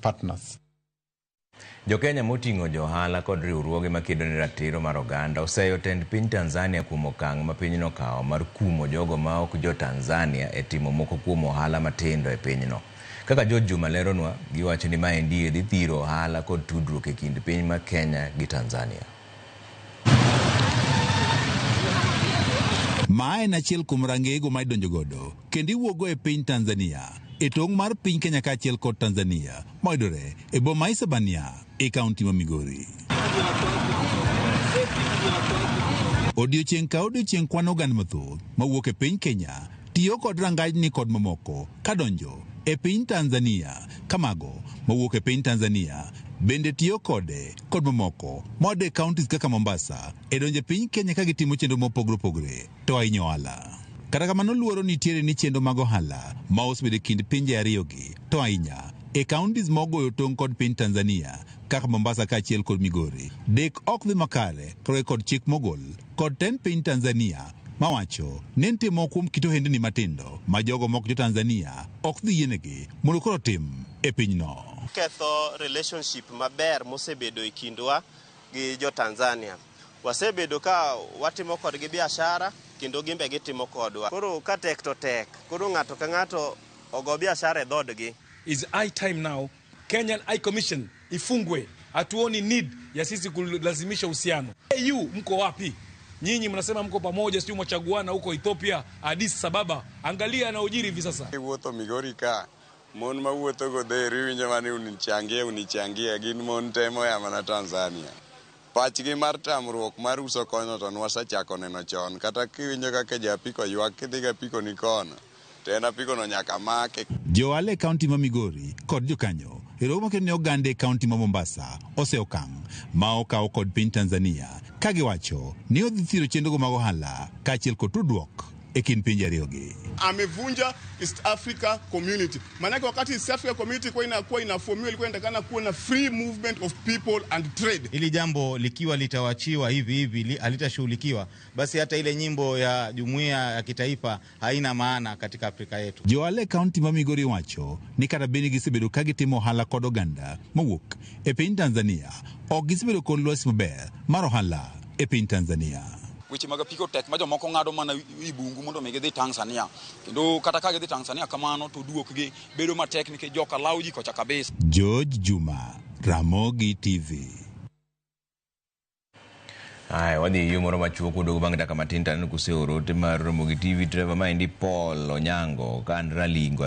Partners. Jokenya moting'o johala kod riwruoge makedo ne ratiro mar oganda oseyo tend piny Tanzania kuom okang' ma pinyno okawo mar kumo jogo ma ok jo Tanzania e timo moko kuom ohala matindo e pinyno. Kaka George Juma leronwa, giwacho ni maendi dhi thiro ohala kod tudruok e kind piny mar Kenya gi Tanzania. Ma en achiel kuom rangeyego ma idonjo godo kendo iwuokgo e piny Tanzania e tong' mar piny Kenya kaachiel kod Tanzania mayudore e boma Isebania e kaunti ma Migori. Odiochieng' ka odiochieng' kwan oganda mathoth mawuok e piny Kenya tiyo kod rangajni kod mamoko kadonjo e piny Tanzania kamago mawuok e piny Tanzania bende tiyo kode kod mamoko moa e counties kaka Mombasa e donjo e piny Kenya ka gitimo chenro mopogore opogore to ahinya ohala. Kata kamano luoro nitiere ni chenro mag ohala ma osebedo e kind pinje ariyogi to ahinya e counties mogoyo tong' kod piny Tanzania kaka Mombasa kaachiel kod Migori dek ok dhi makare kaluwore kod chik mogol kod tend piny Tanzania mawacho ni nitie moko kuom kit ohendni matindo ma jogo mok jo Tanzania ok dhi yienegi mondo koro otim e pinyno. Ketho relationship maber mosebedo e kindwa gi jo Tanzania. Wasebedo ka watimo kodgi biashara kendo gin be gitimo kodwa. Koro ka tek to tek. Koro ng'ato ka ng'ato ogo biashara e dhoodgi. Is high time now Kenyan High Commission ifungwe. Hatuoni need ya sisi kulazimisha uhusiano. AU mko wapi? Nyinyi mnasema mko pamoja, sijui mwachaguana huko Ethiopia, Addis Ababa. Angalia yanayojiri hivi sasa. Iwuotho Migori ka, mon mawuotho godheri iwinjo mana ni unichangie unichangie, gin mon te moya mana Tanzania. Pachgi mar tamruok mar uso kono to nwasechako neno chon, kata kiwinjo kaka ja apiko ywak kidhi gi apiko ni kono, to en apiko no nyaka make. Jo ohala e kaunti ma Migori kod jokanyo e romo makedo ne oganda e kaunti ma Mombasa oseokang' ma okaw kod piny Tanzania ka giwacho ni odhi thiro chenrogo mag ohala kaachiel kod tudruok e kind pinje ariyogi. Amevunja East Africa Community. Maanake wakati East Africa Community kwa inakuwa inafomiwa ilikuwa inatakana kuwa na free movement of people and trade. Hili jambo likiwa litawachiwa hivi hivi halitashughulikiwa, basi hata ile nyimbo ya jumuiya ya kitaifa haina maana katika Afrika yetu. Jo ohala e kaunti ma Migori wacho ni kata bed ni gisebedo ka gitimo ohala kod oganda mowuok e piny Tanzania, ok gisebedo kod lwasi maber mar ohala e piny Tanzania. Weche mag apiko tek ma jomoko ng'ado mana wi bungu mondo mi gidhi Tanzania, kendo kata ka gidhi Tanzania kamano to duokgi bedo matek nikech joka lawo ji kocha kabisa. George Juma, Ramogi TV. Aya, wadhi e yo moro machuok waduogo bang' dakika matin to aneno kuseoro ote mar Ramogi TV. Trevor, maendi Paul Onyango ka an Ralingo.